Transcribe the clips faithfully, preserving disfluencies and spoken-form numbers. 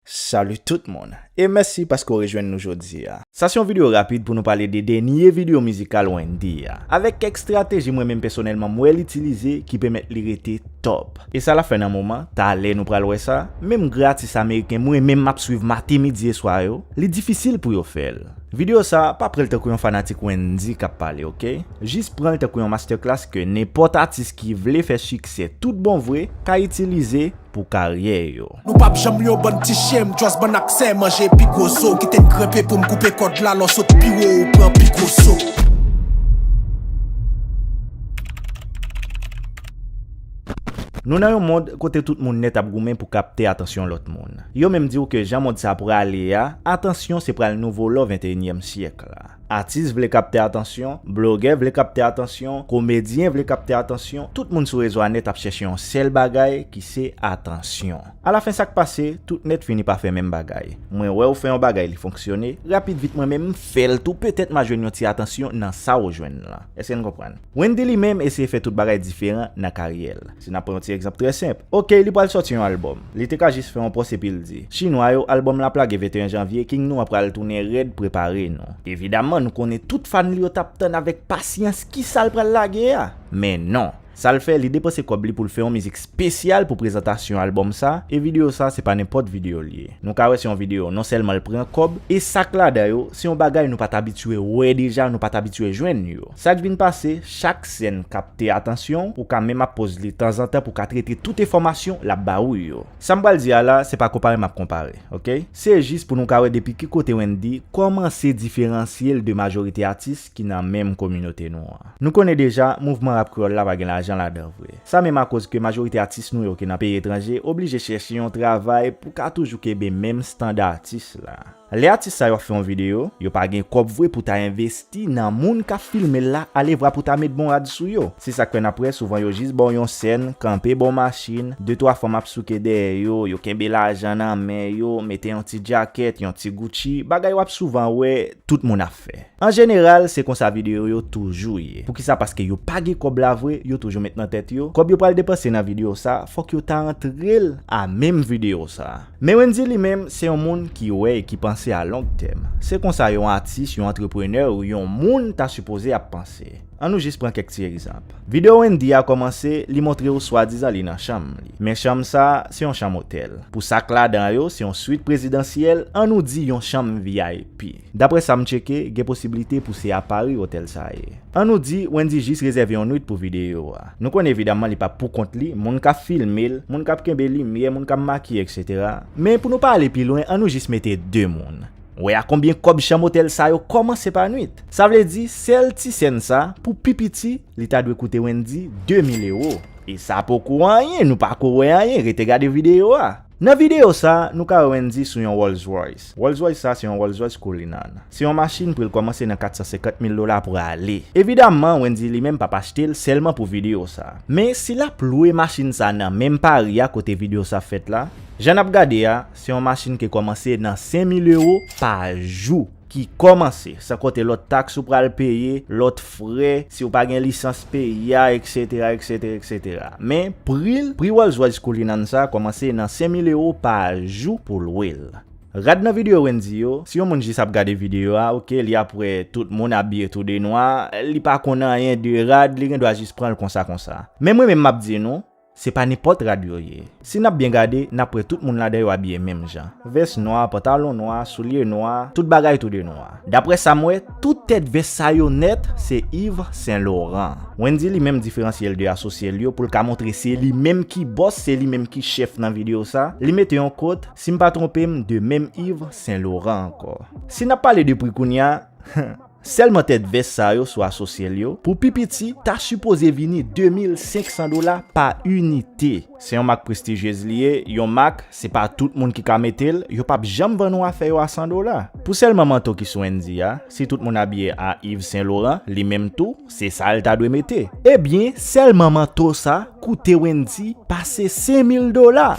Salut tout moun, e mèsi paske w rejwenn nou jodi a. Sa se yon videyo rapid pou nou pale de dènye videyo mizikal Wendyy a, avèk kèk estrateji mwen menm pèsonèlman m wè l itilize ki pèmèt li rete top. E sa l ap fè nan moman, talè nou pral wè sa, menm gratis ameriken mwen menm m ap swiv maten, midi e swa yo, li difisil pou yo fè l. Videyo sa a, pa pran l tankou yon fanatik Wendyy k ap pale, oke? Jis pran l tankou yon masterclass ke nenpòt atis ki vle fè siksè tout bon vre ka itilize pou karyè yo. Nou p ap janm yon bann ti chen, m just bann aksè manje pi gwo zo. Kite n grenpe pou m koupe kòd la, lè w sot pi wo, ou pran pi gwo zo. Nou nan yon mond kote tout moun nèt ap goumen pou kapte atansyon lòt moun. Yo menm di w ke jan mond sa prale a, atansyon se pral nouvo lò venteyinyèm syèk la. Atis vle kapte atansyon, blogè vle kapte atansyon, komedyen vle kapte atansyon, tout moun sou rezo a nèt ap chèche yon sèl bagay ki se atansyon. Alafen sa k pase, tout nèt fini pa fè menm bagay. Mwen wè w fè yon bagay li fonksyone, rapid vit mwen menm m fè l tou, petèt m a jwenn yon ti atansyon nan sa w jwenn lan. Èske n konprann? Wendyy li menm eseye fè tout bagay diferan nan karyè l. Si n ap pran yon ti egzanp trè senp, oke, li pral sòti yon albòm. Li te ka jis fè yon pòs epi l di, Chinwa yo, albòm la ap lage venteyen janvye, King nou an pral tounen rèd, prepare nou. Evidamman, nou konnen tout fan li yo t ap tann avèk pasyans kisa l pral lage a. Men non. Sa l fè, li depanse kòb li pou l fè yon mizik espesyal pou prezantasyon albòm sa, e videyo sa se pa nenpòt videyo l ye. Nou ka wè se yon videyo non sèlman l pran kòb, e sa k ladan yo, se yon bagay nou pa t abitye wè deja, nou pa t abitye jwenn yo. Sa k vin pase, chak sèn kapte atansyon, ou ka menm ap poz li tanzantan pou ka trete tout enfòmasyon l ap ba ou yo. Sa m pral di a la, se pa konpare m ap konpare, oke? Se jis pou nou ka wè depi ki kote Wendyy kòmanse diferansye l de majorite atis ki nan menm kominote nou an. Nou konnen deja, mouvman rap kreyòl la pa gen lajan ladan vre. Sa menm akoz ke majorite atis nou yo ki nan peyi etranje oblije chèche yon travay pou ka toujou kenbe menm estanda atis la. Lè atis sa yo ap fè yon videyo, yo pa gen kòb vre pou ta envesti nan moun k ap filme l la, alevwa pou ta met bon rad sou yo. Se sa k fè n ap wè souvan yo jis ba w yon sèn, kanpe bò machin, de twa fanm ap souke dèyè yo, yo kenbe lajan nan men yo, mete yon ti djakèt, yon ti Gucci, bagay w ap souvan wè tout moun ap fè. An jeneral, se konsa videyo yo toujou ye. Poukisa? Paske yo pa gen kòb la vre, yo toujou met nan tèt yo, kòb yo pral depanse nan videyo sa, fòk yo ta antre l a menm videyo sa. Men Wendyy li menm, se yon moun ki wè e ki panse a long tèm. Se konsa yon atis, yon antreprenè ou yon moun ta sipoze ap panse. An nou jis pran kèk ti egzanp. Videyo Wendyy a kòmanse, li montre w swadizan li nan chanm li. Men chanm sa, se yon chanm otèl. Pou sa k ladan yo, se yon swit prezidansyèl, an nou di yon chanm V I P. Daprè sa m tcheke, gen posiblite pou se a Pari otèl sa ye. An nou di, Wendyy jis rezève yon nwit pou videyo a. Nou konnen evidamman li pa pou kont li, moun k ap filme l, moun k ap kenbe limyè, moun k ap makiye, etsetera. Men pou nou pa ale pi lwen, an nou jis mete de moun. Wè a konbyen kòb chanm otèl sa yo kòmanse pa nwit. Sa vle di, sèl ti sèn sa, pou pi piti, li ta dwe koute Wendyy de mil ewo. E sa poko anyen, nou pako wè anyen, rete gade videyo a. Nan videyo sa, nou ka wè Wendyy sou yon Rolls Royce. Rolls Royce sa se yon Rolls Royce Cullinan. Se yon machin pri l kòmanse nan kat san senkant mil dola prale. Evidamman, Wendyy li menm p ap achte l sèlman pou videyo sa. Men si l ap lwe machin sa nan menm Pari a kote videyo sa fèt la, jan n ap gade a, se yon machin ki kòmanse nan senk mil ewo pa jou. Ki kòmanse, san konte lòt taks ou pral peye, lòt frè, si w pa gen lisans peyi a, etsetera, etsetera, etsetera. Men, pri l, pri Rolls Royce Cullinan sa kòmanse nan senk mil ewo pa jou pou lwe l. Rad nan videyo Wendyy yo, si yon moun jis ap gade videyo a, oke, li ap wè tout moun abiye tou de nwa, li pa konn anyen de rad, li gen dwa jis pran l konsa konsa. Men mwen menm m ap di nou, se pa nenpòt rad yo ye. Si n ap byen gade, n ap wè tout moun ladan yo abiye menm jan. Vès nwa, pantalon nwa, soulye nwa, tout bagay tou de nwa. Daprè sa m wè, tout tèt vès sa yo nèt, se Yves Saint Laurent. Wendyy li menm diferansye l de asosye l yo pou l ka montre se li menm ki bòs, se li menm ki chèf nan videyo sa. Li mete yon kot, si m pa twonpe m, de menm Yves Saint Laurent ankò. Si n ap pale de pri kounye a, sèlman tèt vès sa yo sou asosye l yo, pou pi piti, ta sipoze vini de mil senk san dola pa inite. Se yon mak prestijyez li ye, yon mak, se pa tout moun ki ka mete l, yo p ap janm vann ou afè yo a san dola. Pou sèlman manto ki sou Wendyy a, si tout moun abiye a Yves Saint Laurent, li menm tou, se sa l ta dwe mete. Ebyen, sèlman manto sa koute Wendyy pase senk mil dola.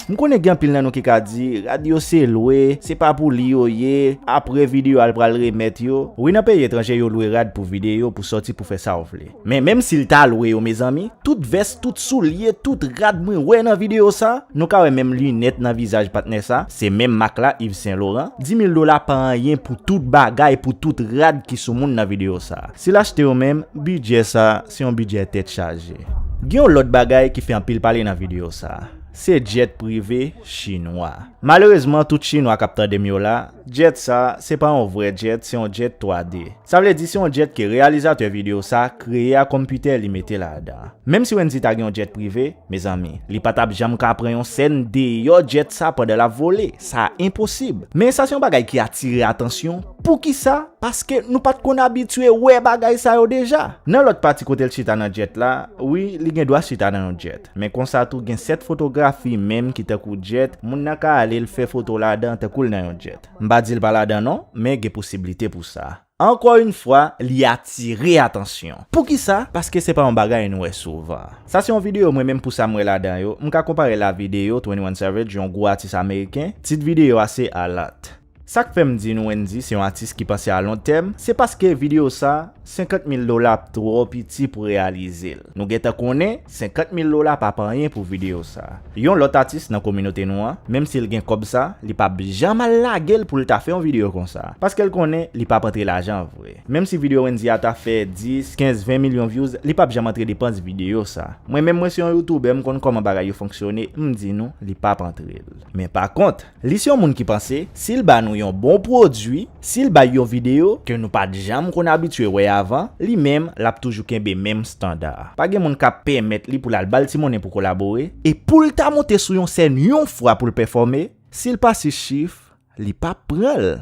M konnen gen anpil nan nou ki ka di, rad yo se lwe, se pa pou li yo ye, apre videyo a l pral remèt yo. Wi, nan peyi etranje yo lwe rad pou videyo, pou sòti, pou fè sa w vle. Men menm si l ta lwe yo, mezanmi, tout vès, tout soulye, tout rad mwen wè nan videyo sa, nou ka wè menm linèt nan vizaj patnè sa, se menm mak la, Yves Saint Laurent. Dis mil dola pa anyen pou tout bagay, pou tout rad ki sou moun nan videyo sa. Si l achte yo menm, bidjè sa, se yon bidjè tèt chaje. Gen yon lòt bagay ki fè anpil pale nan videyo sa. Se djèt prive chinwa. Malerezman, tout chinwa k ap tande m yo la, djèt sa, se pa yon vrè djèt, se yon djèt twa D. Sa vle di se yon djèt ke reyalizatè videyo sa kreye a konpitè li mete ladan. Menm si Wendyy ta gen yon djèt prive, mezanmi, li pa t ap janm ka pran yon sèn deyò djèt sa pandan l ap vole. Sa enposib. Men sa se yon bagay ki atire atansyon. Poukisa? Paske nou pa t konn abitye wè bagay sa yo deja. Nan lòt pati kote l chita nan djèt la, wi, li gen dwa chita nan yon djèt. Men konsa tou, gen sèt fotografi menm ki tankou djèt, moun nan ka ale l fè foto ladan tankou l nan yon djèt. M pa di l pa ladan non, men gen posiblite pou sa. Ankò yon fwa, li atire atansyon. Poukisa? Paske se pa yon bagay nou wè souvan. Sa se yon videyo mwen menm pou sa m wè ladan yo, m ka konpare l a videyo twenty-one Savage, yon gwo atis ameriken. Tit videyo a se A Lot. Sa k fè m di nou Wendyy se yon atis ki panse a lon tèm, se paske videyo sa, senkant mil dola ap twò piti pou reyalize l. Nou gentan konnen, senkant mil dola pa pa anyen pou videyo sa. Yon lòt atis nan kominote nou an, menm si l gen kòb sa, li p ap janm al lage l pou l ta fè yon videyo konsa. Paske l konnen li p ap antre lajan vre. Menm si videyo Wendyy a ta fè dis, kenz, ven milyon views, li p ap janm antre depans videyo sa. Mwen menm mwen se yon youtubè, m konn kòman bagay yo fonksyone, m di nou, li p ap antre l. Men pa kont, li se yon moun ki panse, si l ba nou yon bon pwodui, si l bay yon videyo ke nou pa t janm konn abitye wè avan, li menm, l ap toujou kenbe menm standa a. Pa gen moun k ap pèmèt li pou l al ba l ti monnen pou kolabore, e pou l ta monte sou yon sèn yon fwa pou l pèfòme, si l pa swiv chif, li p ap pran l.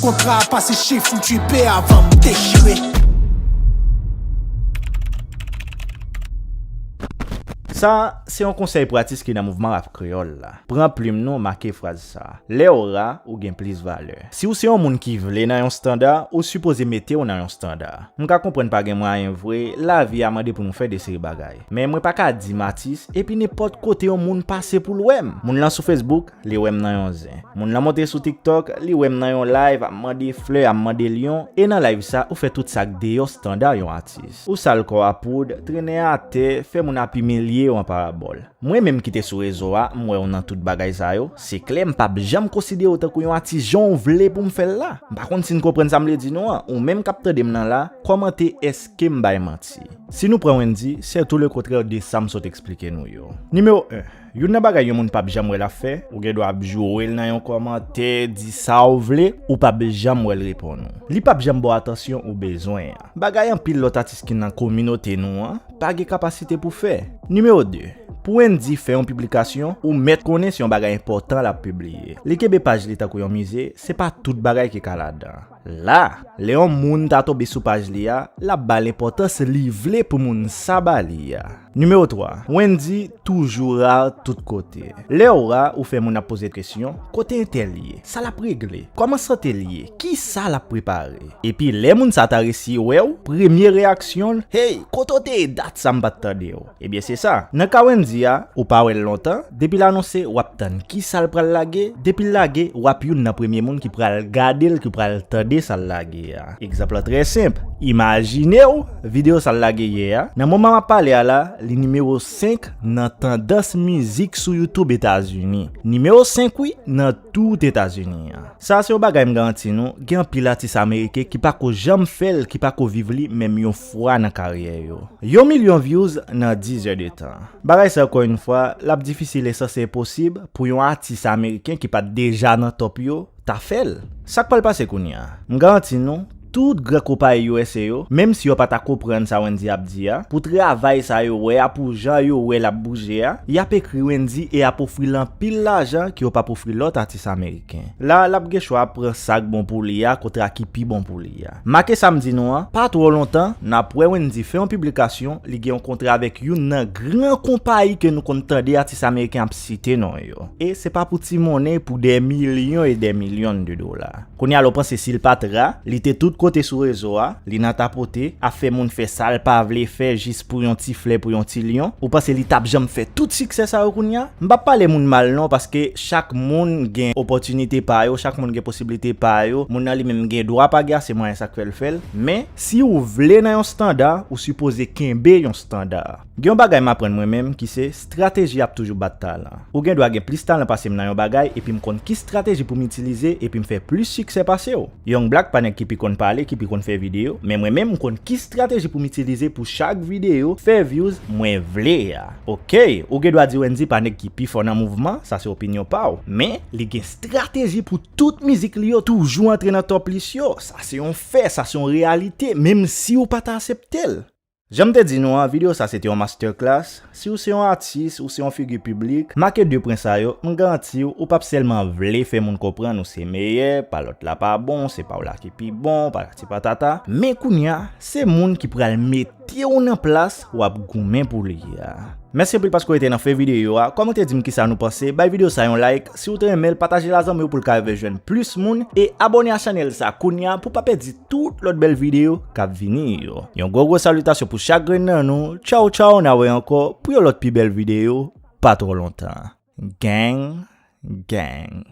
Kontra a pa swiv chif, m twipe avan m dechire. Sa, se yon konsèy pou atis ki nan mouvman rap kreyòl la. Pran plim nou, make fraz sa. Lè w ra, ou gen plis valè. Si w se yon moun ki vle nan yon standa, ou sipoze mete w nan yon standa. M ka konprann pa gen mwayen vre, lavi a mande pou nou fè de seri bagay. Men mwen pa ka di m atis, epi nenpòt kote yon moun pase pou l wè m. Moun lan sou Facebook, li wè m nan yon zen. Moun lan monte sou TikTok, li wè m nan yon live, ap mande flè, ap mande lyon, e nan live sa, ou fè tout sa k deyò standa yon atis. Ou sal kò a poud, trennen atè, fè moun ap imilye w an parabòl. Mwen menm ki te sou rezo a, m wè w nan tout bagay sa yo, se klè m p ap janm konsidere w tankou yon atis jan w vle pou m fè l la. M pa konn si n konprann sa m vle di nou an, ou menm k ap tande m nan la, kòmante èske m bay manti. Si nou pran Wendyy, c'est tout le contraire de sa m sot eksplike nou yo. Nimewo en, youn nan bagay yon moun p ap janm wè l ap fè, ou gen dwa ap joure l nan yon kòmantè, di sa w vle, ou p ap janm wè l reponn ou. Li p ap janm ba w atansyon ou bezwen an. Bagay anpil lòt atis ki nan kominote nou an pa gen kapasite pou fè. Nimewo de, pou Wendyy fè yon piblikasyon, ou mèt konnen se yon bagay enpòtan l ap pibliye. Li kenbe paj li tankou yon mize, se pa tout bagay ki ka ladan. La, lè yon moun ta tonbe sou paj li a, l ap ba l enpòtans li vle pou moun sa ba li a. Nimewo twa, Wendyy toujou ra tout kote. Lè w ra, ou fè moun ap poze kesyon, kote entèl ye? Sa l ap regle? Kòman sante l ye? Kisa l ap prepare? Epi lè moun sa ta resi wè w, premye reyaksyon l, hey, kote w te ye dat sa m pa t tande w? Ebyen se sa. Nan ka Wendyy a, ou pa wè l lontan, depi l anonse, w ap tann kisa l pral lage, depi l lage, w ap youn nan premye moun ki pral gade l, ki pral tande sa l lage a. Egzanp lan trè senp, imajine w, videyo sa l lage yè a, nan moman m ap pale a la, li nimewo senk nan tandans mizik sou YouTube Etazini. Nimewo senk wi, nan tout Etazini an. Sa se yon bagay m garanti nou, gen anpil atis ameriken ki pako janm fè l, ki pako viv li menm yon fwa nan karyè yo. Yon milyon views nan dis zè de tan. Bagay sa ankò yon fwa, l ap difisil e sanse enposib pou yon atis ameriken ki pa t deja nan top yo ta fè l. Sa k pral pase kounye a? M garanti nou, tout gran konpayi U S A yo, menm si yo pa ta konprann sa Wendyy ap di a, pou travay sa yo wè a, pou jan yo wè l ap bouje a, y ap ekri Wendyy e ap ofri l anpil lajan ke yo p ap ofri lòt atis ameriken. La, l ap gen chwa pran sa k bon pou li a, kontra ki pi bon pou li a. Make sa m di nou an, pa twò lontan, n ap wè Wendyy fè yon piblikasyon, li gen yon kontra avèk youn nan gran konpayi ke nou konn tande atis ameriken ap site non yo. E se pa pou ti monnen, pou dè milyon e dè milyon de dola. Kounye a, lè w panse si l pa t ra, li te tout pote sou rezo a, li nan tapote, ap fè moun fè sa l pa vle fè jis pou yon ti flè, pou yon ti lyon. Ou panse li t ap janm fè tout siksè sa yo kounye a? M p ap pale moun mal non, paske chak moun gen opòtinite pa yo, chak moun gen posiblite pa yo. Moun nan li menm gen dwa pa gen ase mwayen, sa k fè l fè l. Men, si ou vle nan yon standa, ou sipoze kenbe yon standa. Gen yon bagay m aprann mwen menm ki se, estrateji ap toujou bat talan. Ou gen dwa gen plis talan pase m nan yon bagay, epi m konn ki estrateji pou m itilize, epi m fè plis siksè pase w. Young Black pa nèg ki pi konn pale, ki pi konn fè videyo, men mwen menm m konn ki estrateji pou m itilize pou chak videyo fè views mwen vle a. Oke, ou gen dwa di Wendy pa nèg ki pi fò nan mouvman, sa se opinyon pa w, men li gen estrateji pou tout mizik li yo toujou antre nan top list yo. Sa se yon fè, sa se yon reyalite, menm si ou pa ta aksepte l. Jan m te di nou an, videyo sa se te yon masterclass. Si w se yon atis, ou se yon figi piblik, make de pwen sa yo, m garanti w, ou p ap sèlman vle fè moun konprann ou se meyè, pa lòt la pa bon, se pa w la ki pi bon, patati patata. Men kounye a, se moun ki pral mete w nan plas w ap goumen pou li a. Mèsi anpil paske w rete nan fen videyo a. Kòmante di m kisa nou panse, bay videyo sa yon like, si w te renmen l, pataje l a zanmi w pou l ka rive jwenn plis moun, e abòne a chanèl sa kounye a pou w pa pèdi tout lòt bèl videyo k ap vini yo. Yon gwo gwo salitasyon pou chak grenn nan nou. Tchaw tchaw, n a wè ankò pou yon lòt pi bèl videyo pa twò lontan. Gang, gang.